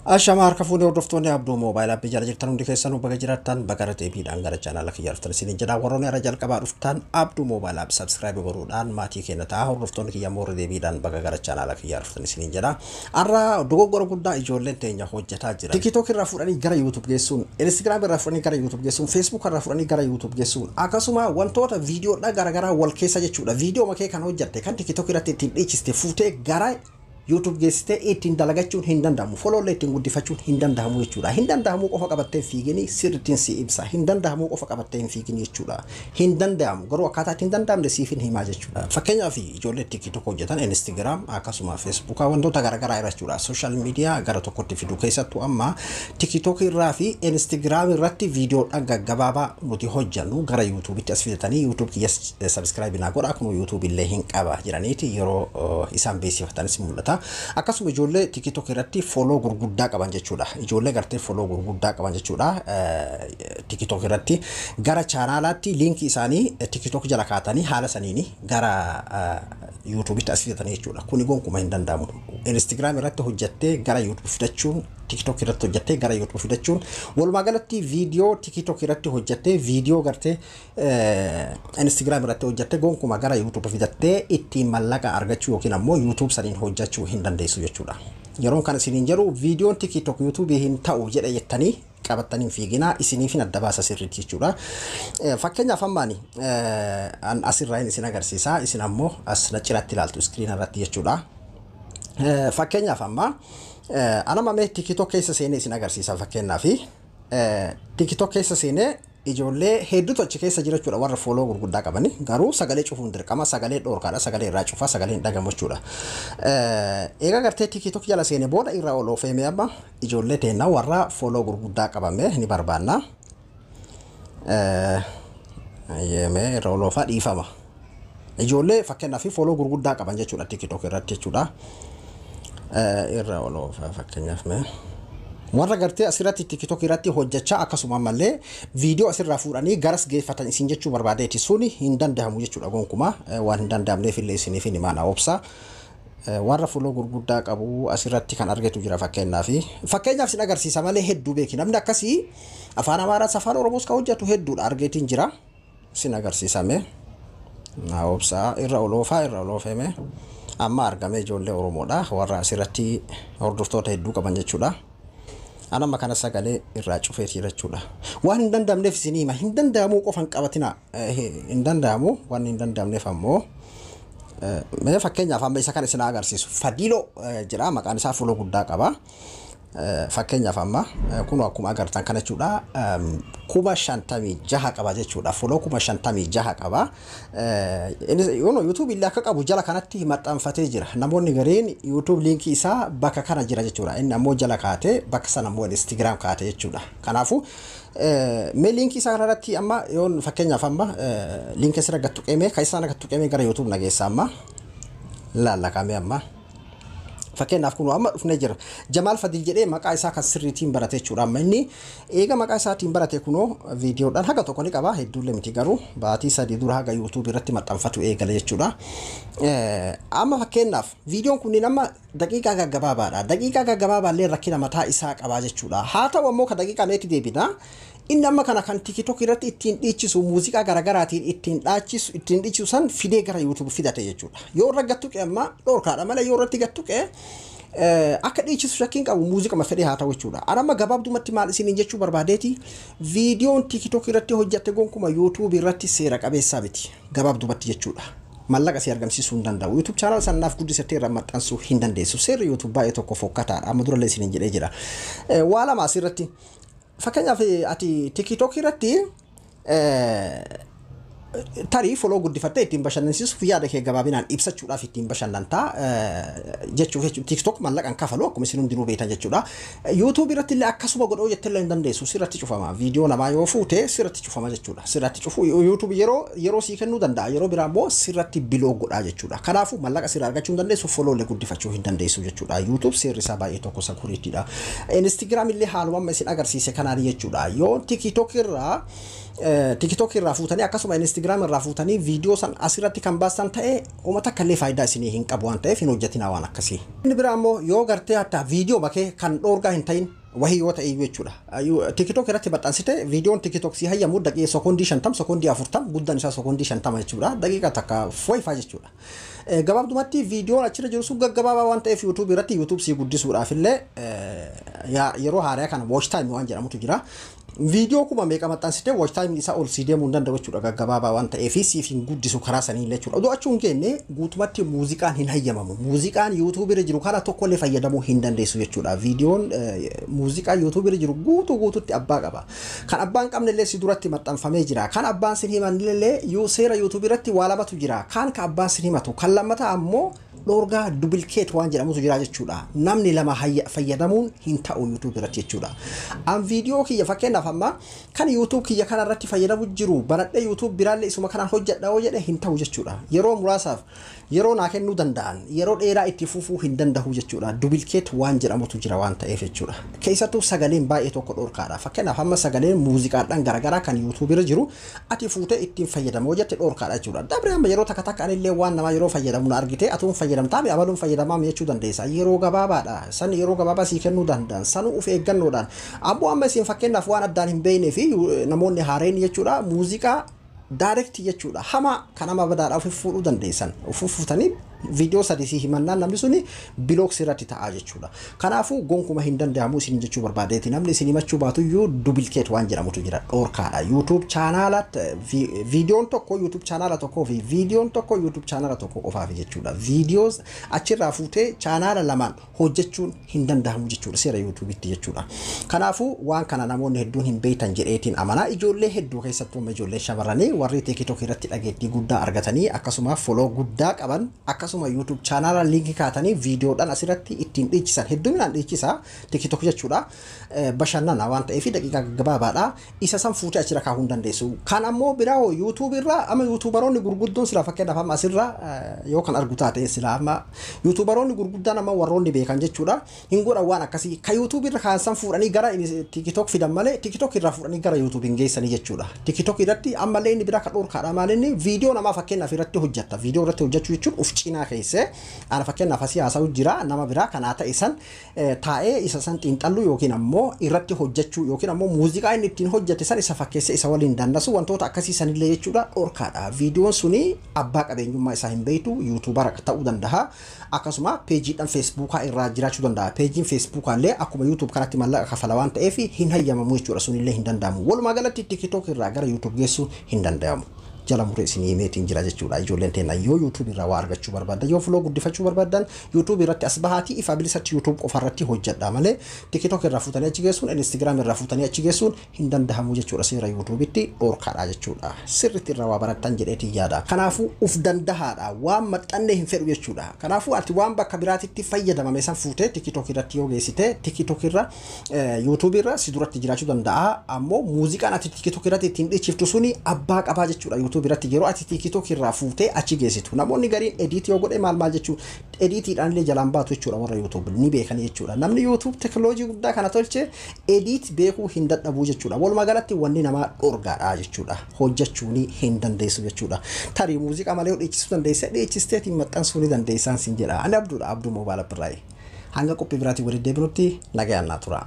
Ashama harka fuunee hordoftoonni Abduu Mobile App jala jirtan hundi keessanuu baga jiraattan baga deebiidhaan gara chaanaala kiyyaa dhuftan isiniin jedha. Warroonni irra jalqabaa dhuftan Abduu Mobile App subscribe godhuudhaan maatii keenya ta'a. Hordoftoonni kiyya immoo irra deebiidhaan baga gara chaanaala kiyyaa dhuftan isiniin jedha. Har'a dogoggora guddaa ijoolleen teenya hojjetaa jiran. TikTok irraa fuudhanii gara YouTube geessuun, Instagram irraa fuudhanii gara YouTube geessuun, Facebook irraa fuudhanii gara YouTube geessuun, akkasuma wantoota viidiyoodhaa garaagaraa wal keessa jechuudha. Viidiyoo makee kan hojjatte kan TikTok irratti ittiin dhiichiste fuutee gara YouTube geessitee ittiin dalagachuun hin danda'amu. Followllee ittiin guddifachuun hin danda'amu jechuudha. Hin danda'amu qofa qabattee fiigini sirriittiin si ibsa. Hin danda'amu qofa qabattee hin fiigini jechuudha. Hin danda'amu garuu akkaataa ittiin danda'amne siif hin himaa jechuudha. Fakkeenyaaf ijoollee TikTok hojjetan, Instagram akkasuma Facebook wantoota garaagaraa irra jechuudha. Social media gara tokkotti fidu keessattuu amma TikTok irraa fi Instagram irratti viidiyoodhaan gaggabaabaa nuti hojjennu gara YouTubetti as fidatanii YouTube kiyya subscribe naa godha kun YouTube illee hin qaba jedhaniiti yeroo isaan beeksifatanis mul'ata. Akkasuma ijoollee TikTok irratti follow gurguddaa qaban jechuudha. Ijoollee gartee follow gurguddaa qaban jechuudha. TikTok irratti gara chaanaalaatti liinkii isaanii TikTok jala kaatanii haala saniini gara YouTubetti as fidatanii jechuudha. Kuni gonkumaa hin danda'amu. Instagram irratti hojjattee gara YouTube fidachuun, TikTok irratti hojjattee gara YouTube fidachuun, walumaa galatti viidiyoo TikTok irratti hojjattee viidiyoo gartee Instagram irratti hojjattee gonkumaa gara YouTube fidattee ittiin mallaqa argachuu yookiin ammoo YouTube saniin hojjachuu hin dandeessu jechuudha. Yeroon kana isiniin jedhu viidiyoon TikTok YouTube hin ta'u jedhe jettanii qabattanii fiiginaa isiniif hin adda baasa sirriitti jechuudha. Fakkeenyaaf ammaani asirraa isin agarsiisa, isin ammoo as na cinaatti ilaaltu iskiriina irratti jechuudha. Fakkeenyaaf amma anama mee TikTok keessa seenee isin agarsiisa. Fakkeenyaaf TikTok keessa seenee ijoollee hedduutu achi keessa jira jechuudha, warra follow gurguddaa qabani, garuu sagalee cufuun dirqama, sagalee dhoorkaadha, sagalee irraa cufaa, sagalee hin dhagamu jechuudha. Egaa gartee TikTok jala seenee booda irraa ol oofeemee amma ijoollee teennaa warra follow gurguddaa qabame ni barbaanna. Yeemee irra ol oofaa dhiifama. Ijoollee fakkeenyaaf follow gurguddaa qaban jechuudha TikTok irratti jechuudha. Irra ol oofaa fakkeenyaaf mee. Warra gartee asirratti TikTok irratti hojjechaa akkasuma ammallee viidiyoo asirraa fuudhanii garas geeffatan isin jechuu barbaadeeti, suni hin danda'amu jechuudha gonkumaa. Waan hin danda'amneef illee isiniif hin himaana obsa. Warra follow gurguddaa qabu asirratti kan argatu jira. Fakkeenyaaf isin agarsiisa malee hedduu beeki namni akkasii afaan Amaaraas afaan Oromoos kan hojjetu hedduudha argeetiin jira, isin agarsiisame naa obsa. Irra oloofaa, irra oloofeme, amma argame. Ijoollee Oromoodha warra asirratti hordoftoota hedduu qaban jechuudha. Anamma kana sagalee irraa cufeeti jechuudha. Waan hin danda'amneef isin hima. Hin danda'amuu qofa hin qabatina. Hin danda'amu, waan hin danda'amneef ammoo mee fakkeenyaaf amma isa kan isin agarsiisu Fadiiloo jedha maqaan isaa, follow guddaa qaba. Fakkeenyaaf amma kun akkuma agartan kana jechuudha, 56,000 qaba jechuudha. Follow 56,000 qaba. Yono YouTube illee akka qabu jala kanatti maxxanfatee jira. Namoonni gariin YouTube liinkii isaa bakka kana jira jechuudha. Inni ammoo jala kaatee bakka sana ammoo Instagram kaate jechuudha. Kanaafuu mee liinkii isaa kanarratti amma yoon fakkeenyaaf amma liinkii asirra gad tuqeemee kan isaan gad tuqeemee gara YouTube nageessa amma laallaqamee amma. Fakkeenyaaf kun amma dhufnee jira. Jamaal Fadil jedhee maqaa isaa kan sirriitiin barate jechuudha. Amma inni eega maqaa isaatiin barate kunoo viidiyoodhaan haga tokko ni qaba. Hedduullee miti garuu baatii 3 dura haga YouTube irratti maxxanfatu eegale jechuudha. Amma fakkeenyaaf viidiyoon kunniin amma daqiiqaa gaggabaabaadha. Daqiiqaa gaggabaabaallee rakkina mataa isaa qabaa jechuudha. Haa ta'u ammoo kan daqiiqaa meetti deebina. Inni amma kana kan TikTok irratti ittiin dhiichisu muuziqaa garaagaraatiin ittiin dhaachisu ittiin dhiichisu san fidee gara YouTube fidate jechuudha. Yoo irra gattuqe amma dhoorkaadha malee yoo irratti gattuqe akka dhiichisu shakkiin qabu, muuziqama fedhee haa ta'u jechuudha. Ani amma gabaabdumatti maal isiniin jechuu barbaadeeti, viidiyoon TikTok irratti hojjatte gonkuma YouTube irratti seera qabeessaa miti gabaabdumatti jechuudha. Mallaqa si argamsiisuu hin danda'u. YouTube channel sanaaf guddisattee irra maxxansuu hin dandeessu. Seerri YouTube baay'ee tokko fokkataadha. Amma durallee isiniin jedhee jira. Waa lama asirratti. Fakkeenyaaf ati TikTok irratti tarii follow guddifattee ittiin bashannansiisuuf, yaada kee gabaabinaan ibsachuudhaaf ittiin bashannantaa jechuuf jechuudha. TikTok mallaqan kafalu akkuma isin hundinuu beektan jechuudha. YouTube irratti illee akkasuma godhuu jettee illee hin dandeessu, sirratti cufama. Viidiyoo namaa yoo fuute sirratti cufama jechuudha. Sirratti cufu YouTube yeroo yeroo sii kennuu danda'a, yeroo biraa immoo sirratti block godhaa jechuudha. Kanaafuu mallaqa sirraa argachuu hin dandeessu, follow illee guddifachuu hin dandeessu jechuudha. YouTube seerri isaa baay'ee tokko sakuriittidha. Instagram illee haaluma amma isin agarsiise kanaan jechuudha. Yoo TikTok irraa fuutanii akkasuma Instagram Instagram irraa fuutanii viidiyoo san asirratti kan baastan ta'e uummata kallee faayidaa isinii hin qabu waan ta'eef hin hojjetinaa waan akkasii. Inni biraa immoo yoo gartee hatta viidiyoo bakee kan dhoorgaa hin ta'in wahii yoo ta'e jechuudha. TikTok irratti maxxansite viidiyoon TikTok si hayyamu daqiiqa sekoondii 50 sekoondii 40 guddaan isaa sekoondii 50 jechuudha. Daqiiqa takka foyfaa jechuudha. Gabaabdumatti viidiyoon achirra jiru sun gaggabaabaa waan ta'eef YouTube irratti YouTube si guddisuudhaaf illee yeroo haaraa kana watch time waan jedhamutu jira. Viidiyoo kuma meeqa maxxansite watch time isaa ol sii deemuu hin danda'u jechuudha gaggabaabaa waan ta'eef siif hin guddisu karaa sanii illee jechuudha. Odoo achuu hin geenye guutumatti muuziqaan hin hayyamamu. Muuziqaan YouTube irra jiru karaa tokkollee fayyadamuu hin dandeessu jechuudha. Viidiyoon muuziqaa YouTube irra jiru guutuu guututti abbaa qaba. Kan abbaan qabne illee si duratti maxxanfamee jira. Kan abbaan sin himan illee seera YouTube irratti waa lamatu jira. Kan ka abbaan sin himatu kan lammataa ammoo dhoorgaa duplicate waan jedhamutu jira jechuudha. Namni lama fayyadamuun hin ta'u YouTube irratti jechuudha. An viidiyoo kiyya fakkeenyaaf amma kan YouTube kiyya kana irratti fayyadamu jiru baradhee YouTube biraallee isuma kanaan hojjedha yoo jedhe hin ta'u jechuudha. Yeroo muraasaaf yeroo naa kennuu danda'an yeroo dheeraa itti fufuu hin danda'u jechuudha. Duplicate waan jedhamutu jira waan ta'eef jechuudha. Keessattuu sagaleen baay'ee tokko dhoorkaadha. Fakkeenyaaf amma sagaleen muuziqaadhaan garaagaraa kan YouTube irra jiru ati fuutee ittiin fayyadamu yoo jette dhoorkaadha jechuudha. Dabree amma yeroo takka takka anillee waan namaa yeroo fayyadamu na argite atuun fayyadamtaa abaluun fayyadamaa jechuu dandeessa. Yeroo gabaabaadha. San yeroo gabaabaa sii kennuu danda'an. Sanuu of eeggannoodhaan. Ammoo amma isin fakkeenyaaf waan addaan hin beeknee fi namoonni haareen jechuudha muuziqaa direct jechuudha. Hama kan nama badaadhaa of fuudhuu dandeessan. Of fuutanii viidiyoo sadii si himannaan namni suni block sirratti ta'a jechuudha. Kanaafuu gonkuma hin danda'amu isin jechuu barbaadeeti. Namni isin himachuu baatuyyuu duplicate waan jedhamutu jira dhoorkaadha. YouTube chaanaala viidiyoon tokko YouTube chaanaala tokkoo fi viidiyoon tokko YouTube chaanaala tokko qofaaf jechuudha. Viidiyoo achirraa fuutee chaanaala lamaan hojjechuun hin danda'amu jechuudha seera YouTube'itti jechuudha. Kanaafuu waan kana namoonni hedduun hin beektan jedheetiin amanaa. Ijoollee hedduu keessattuu ijoollee shamarranii warri TikTok irratti dhageettii guddaa argatanii akkasuma follow guddaa qaban akkasuma YouTube chaanaala liinkii kaatanii viidiyoodhaan asirratti ittiin dhiichisan hedduminaan dhiichisa TikTok jechuudha. Bashannana waan ta'eef daqiiqaa gabaabaadha. Isa san fuutee achirra kaahuu hin dandeessu. Kan ammoo biraa hoo YouTube irraa amma YouTuberoonni gurguddoon sila fakkeenyaaf amma asirra yoo kan argu taate sila amma YouTuberoonni gurguddaan amma warroonni beekan jechuudha. Hin godhan waan akkasii ka YouTube irra kaan san fuudhanii gara TikTok fidan malee TikTok irraa fuudhanii gara YouTube hin geessanii jechuudha. TikTok irratti ammallee inni biraa kan dhoorkaadha maalinni viidiyoo namaa fakkeenyaaf irratti hojjetta. Viidiyoo irratti hojjechuu jechuun uf cinaa keesse ana fakkeenyaaf asii haasa'u jira nama biraa kanaa ta'e san taa'ee isa san xiinxallu yookiin ammoo irratti hojjechuu yookiin ammoo muuziqaa inni ittiin hojjete san isa fakkeesse isa waliin dandasu wantoota akkasii sanillee jechuudha dhoorkaadha. Viidiyoon suni abbaa qabeenyummaa isaa hin beektu yuutuubara ta'uu danda'a. Akkasuma peejiidhaan feesbuukaa irraa jiraachuu danda'a. Peejiin feesbuukaa illee akkuma YouTube kanatti maallaqa kafala waan ta'eef hin hayyamamu jechuudha sunillee hin danda'amu. Walumaa galatti TikTok irraa gara YouTube geessuu hin danda'amu. Jala muree isinii himeetiin jira jechuudha. Ijoolleen teenya yoo YouTube irraa waa argachuu barbaadan yoo follow guddifachuu barbaadan YouTube irratti as bahaatii ifa bilisatti YouTube qofa irratti hojjedha malee TikTok irraa fuutanii achi geessuun Instagram irraa fuutanii achi geessuun hin danda'amu jechuudha. Seera YouTube'itti dhoorkaadha jechuudha. Sirriitti irraa waa barattan jedheetiin yaada. Kanaafuu uf dandahaadha. Waan maxxannee hin fedhu jechuudha. Kanaafuu ati waan bakka biraatitti fayyadamame san fuutee TikTok irratti yoo geessite TikTok irra YouTube irra si duratti jiraachuu danda'a. Ammoo muuziqaan ati TikTok irratti ittiin dhiichiftu suni abbaa qabaa jechuudha. YouTube irratti yeroo ati TikTok irraa fuutee achi geessitu namoonni gariin edit yoo godhe maal maal jechuun editiidhaan illee jalaan baatu jechuudha. Warra YouTube ni beekan jechuudha. Namni YouTube teknooloojii guddaa kana tolche edit beekuu hin dadhabuu jechuudha. Walumaa galatti wanni namaa dhorgaadha jechuudha. Hojjechuun hin dandeessu jechuudha. Tarii muuziqaa malee dhiichisuu dandeessa dhiichisteetiin maxxansuu ni dandeessaan sin jedha. Ani Abduudha Abduu Moobaayil Abirraayi. Hanga qophii biraatiin walitti deebinutti nagayaan naa tura.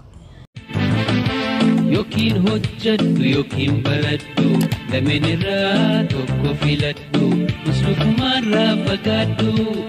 Yookiin hojjedhu yookiin baradhu lameen irraa tokko filadhu muslukumaarraa fagaadhu.